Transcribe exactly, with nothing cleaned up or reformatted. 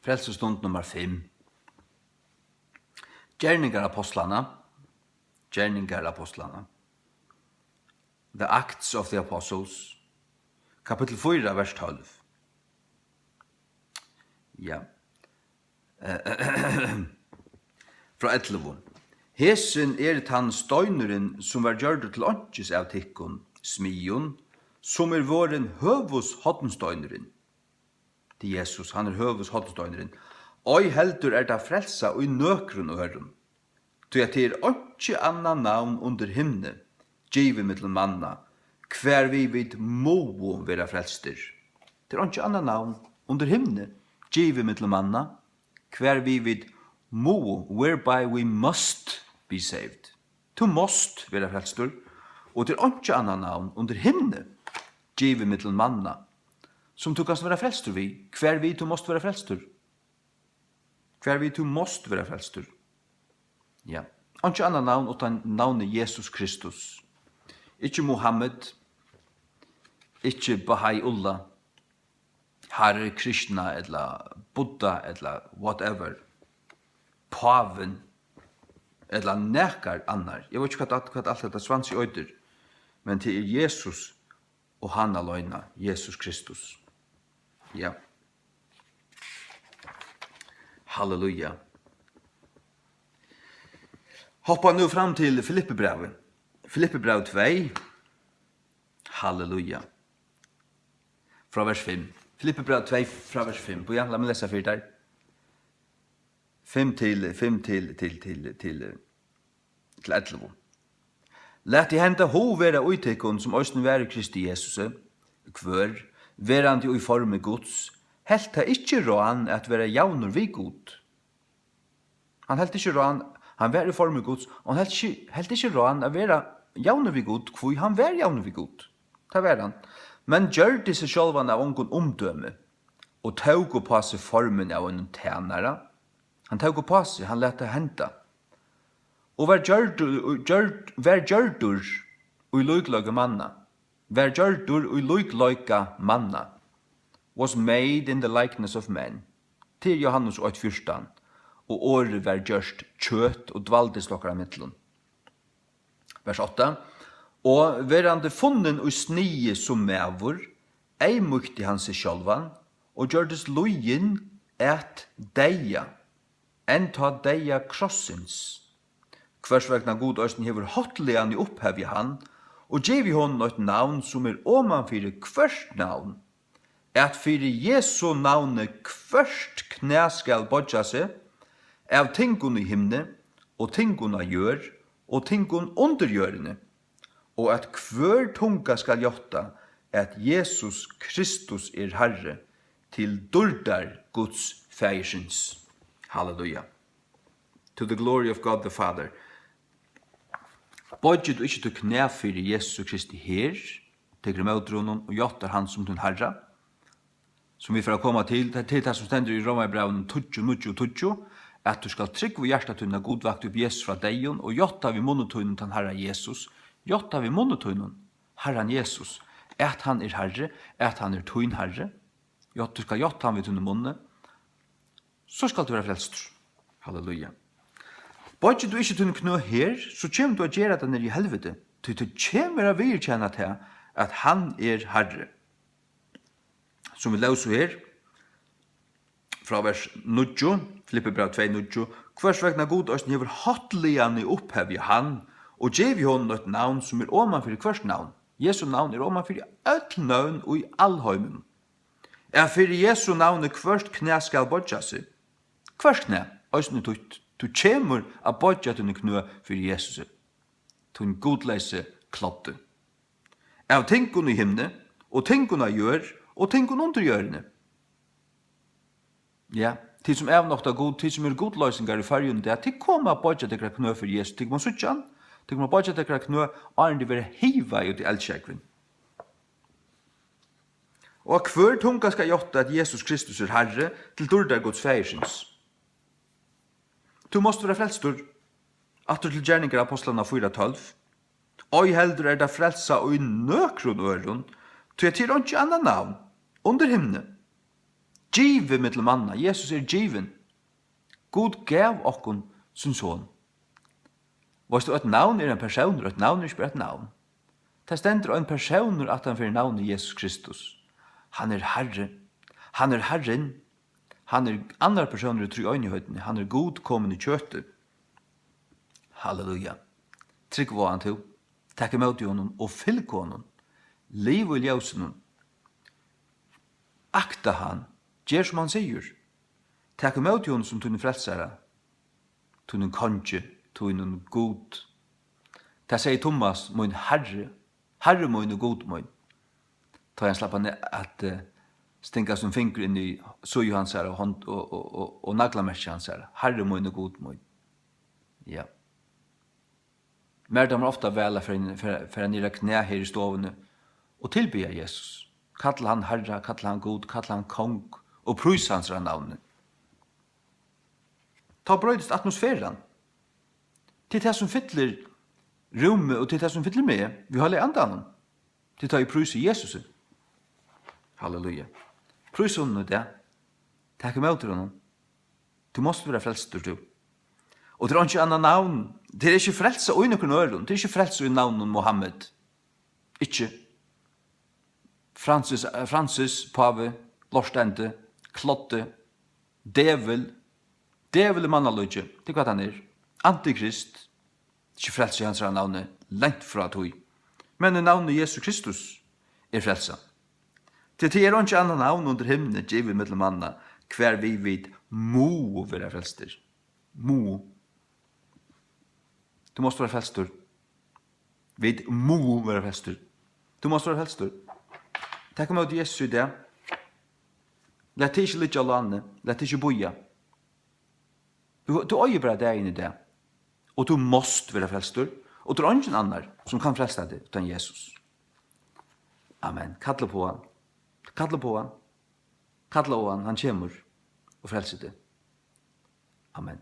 Frelsustund nummar fimm. Gerningar Ápostlanna. Gerningar Ápostlanna. The Acts of the Apostles. Kapittul fýra, vers tólv. Ja. Frá ellivu. Hesin er tann steinurin, sum var gjørdur til einkis av tykkum, smiðjum, sum er vorðin høvuðshornsteinurin. Tað er Jesus, hann er høvuðshornsteinurin. Ei heldur er tað frelsa í nøkrum øðrum, tí at tað er einki annað navn undir himni givið millum manna, hvar við vit mugu vera frelstir. Tað er einki annað navn undir himni givið millum manna, hvar við vit mugu, whereby we must be saved. Tú mást vera frelstur, og tað er einki annað navn undir himni givið millum manna, sum tú kanst vera frelstur við, hvar við tú mást vera frelstur. Hvar við tú mást vera frelstur. Ja. Einki annað navn uttan navnið Jesus Kristus. Ikki Muhammed, ikki Baha'u'llah, Hare Krishna ella Buddha ella whatever, pávin ella nakar annar. Eg veit ikki, hvat, hvat alt hetta svansi eitur, men tað er Jesus og hann aleina, Jesus Kristus. Ja. Halleluja. Hoppa nú fram til Filippibrævið. Filippibræv tvey. Halleluja. Frá vers fimm. Filippibræv tvey frá vers fimm. Bíða, lat meg lesa fyri tær. Fimm til, fimm til, til, til, til, til ellivu. Lat teg henda hug vera í tykkum, sum eisini var í Kristi Jesusi, hvør, verandi í formi Guds, helt tað ikki rán at vera javnur við Gud. Hann helt ikki rán, hann var í formi Guds, og hann helt ikki, helt ikki rán at vera javnur við Gud, hví hann var javnur við Gud. Tað var hann. Men gjørdi seg sjálvan av ongum umdømi, og tók upp á seg formin av einum tænara. Hann tók upp á seg, hann læt tað henda. Og var gjørdur, gjørd, var gjørdur í líkleika manna. Var gjørdur í líkleika manna. Was made in the likeness of men. Tað er Jóhannes eitt fjúrtan. Og orðið var gjørt kjøt og dvaldist okkara millum. Vers átta. Og verandi funnin í sniði sum maður, eyðmýkti hann seg sjálvan og gjørdist lýðin at deyða, enn tá deyða krossins. Hvørs vegna Gud eisini hevur háttligan í upphavi hann, og givið honum eitt navn, sum er oman fyri hvørt navn, at fyri Jesu navni hvørt knæ skal boyggja seg, av tingum í himni, og tingum á jørð, og tingum undir jørðini, og at hvør tunga skal játta, at Jesus Kristus er Harri, til dýrdar Guds Faðirsins. Halleluja. To the glory of God the Father. Boyggir tú ikki títt knæ fyri Jesu Kristi her, tekur ímóti honum og játtar hann sum tín Harra, sum vit fara at koma til, tað er tað, sum stendur í Rómarbrævinum tíggju, níggju og tíggju, at tú skalt trúgva í hjarta tínum, at Gud vakti upp Jesus frá deyðum, og játta við munni tínum tann Harra Jesus, játta við munni tínum Harran Jesus, at hann er Harri, at hann er tín Harri, játta, tú skalt játta hann við tínum munni, so skalt tú vera frelstur. Halleluja. Boyggir tú ikki tíni knø her, so kemur tú at gera tað niðri í helviti, tí tú kemur at viðurkenna tað, at hann er Harri. Sum vit lósu her, frá vers níggju, Filippibræv tvey níggju, hvørs vegna Gud eisini hevur háttligan í upphavi hann, og givið honum eitt navn, sum er oman fyri hvørt navn. Jesu navn er oman fyri øll nøvn í alheiminum. At fyri Jesu navni hvørt knæ skal boyggja seg. Hvørt knæ, eisini títt. Tú kemur at boyggja tíni knø fyri Jesusi, tín gudleysi kloddi. Av tingum í himni, og tingum á jørð, og tingum undir jørðini. Ja, tit sum avnokta Gud, tit sum eru gudloysingar í Føroyum í dag, tit koma at boyggja tykkara knø fyri Jesus. Tit koma at síggja hann, tit koma at boyggja tykkara knø, áðrenn tit verða hivað út í eldsjógvin. Og at hvør tunga skal játta, at Jesus Kristus er Harri, til dýrdar Guds Faðirsins. Tú mást vera frelstur. Aftur til Gerningar Ápostlanna fýra tólv. Ei heldur er tað frelsa í nøkrum øðrum, tí at tað er einki annað navn undir himni Givið millum manna. Jesus er givin. Gud gav okkum sín son. Veitst tú, eitt navn er ein persónur, eitt navn er ikki bara eitt navn. Tað stendur ein persónur aftan fyri navnið Jesus Kristus. Hann er Harri. Hann er Harrin. Hann er annar persónur í tríeinigheitinni. Hann er Gud komin í kjøti. Halleluja. Trúgv á hann tú. Tak ímóti honum og fylg honum. Liv í ljósinum. Akta hann. Ger sum hann sigur. Tak ímóti honum sum tínum frelsara, tínum kongi, tínum Gud. Tað segði Tummas, mín Harri, Harri mín og Gud mín. Tá hann slapp hann at, eh, stinga sín fingur inn í síðu hansara og hond, og, og, og, og naglamerki hansara. Harri mín og Gud mín. Ja. Mær dámar ofta væl at fara, fara, fara niður á knæ her í stovuni og tilbiðja Jesus. Kalla hann Harra, kalla hann Gud, kalla hann Kong og prísa hansara navni. Tá broytist atmosferan. Tað er tað, sum fyllir rúmið, og tað er tað, sum fyllir meg, við Heilaga Andanum. Tað er tá, eg prísi Jesusi. Halleluja. Prís honum í dag. Tak ímóti honum. Tú mást vera frelstur, tú. Og tað er einki annað navn. Tað er ikki frelsa í nøkrum øðrum. Tað er ikki frelsa í navninum Mohammed. Ikki. Francis, eh, Francis, pávi, lortendi, kloddi, djevul. Djevul er mannalíki. Tað er hvat hann er. Antikrist. Ikki frelsa í hansara navni, langt frá tí. Men í navni Jesu Kristus er frelsa. Tí tað er einki annað navn undir himni givið millum manna, hvar við vit mugu vera frelstir. Mugu. Tú mást vera frelstur. Vit mugu vera frelstur. Tú mást vera frelstur. Tak ímóti Jesus í dag. Lat teg ikki liggja á láni. Lat teg ikki bíða. Tú, tú eigur bara dagin í dag. Og tú mást vera frelstur. Og tú er eingin annar, sum kann frelsa teg, uttan Jesus. Amen. Kalla uppá hann. Kalla uppá hann. Kalla á hann. Hann kemur og frelsir teg. Amen.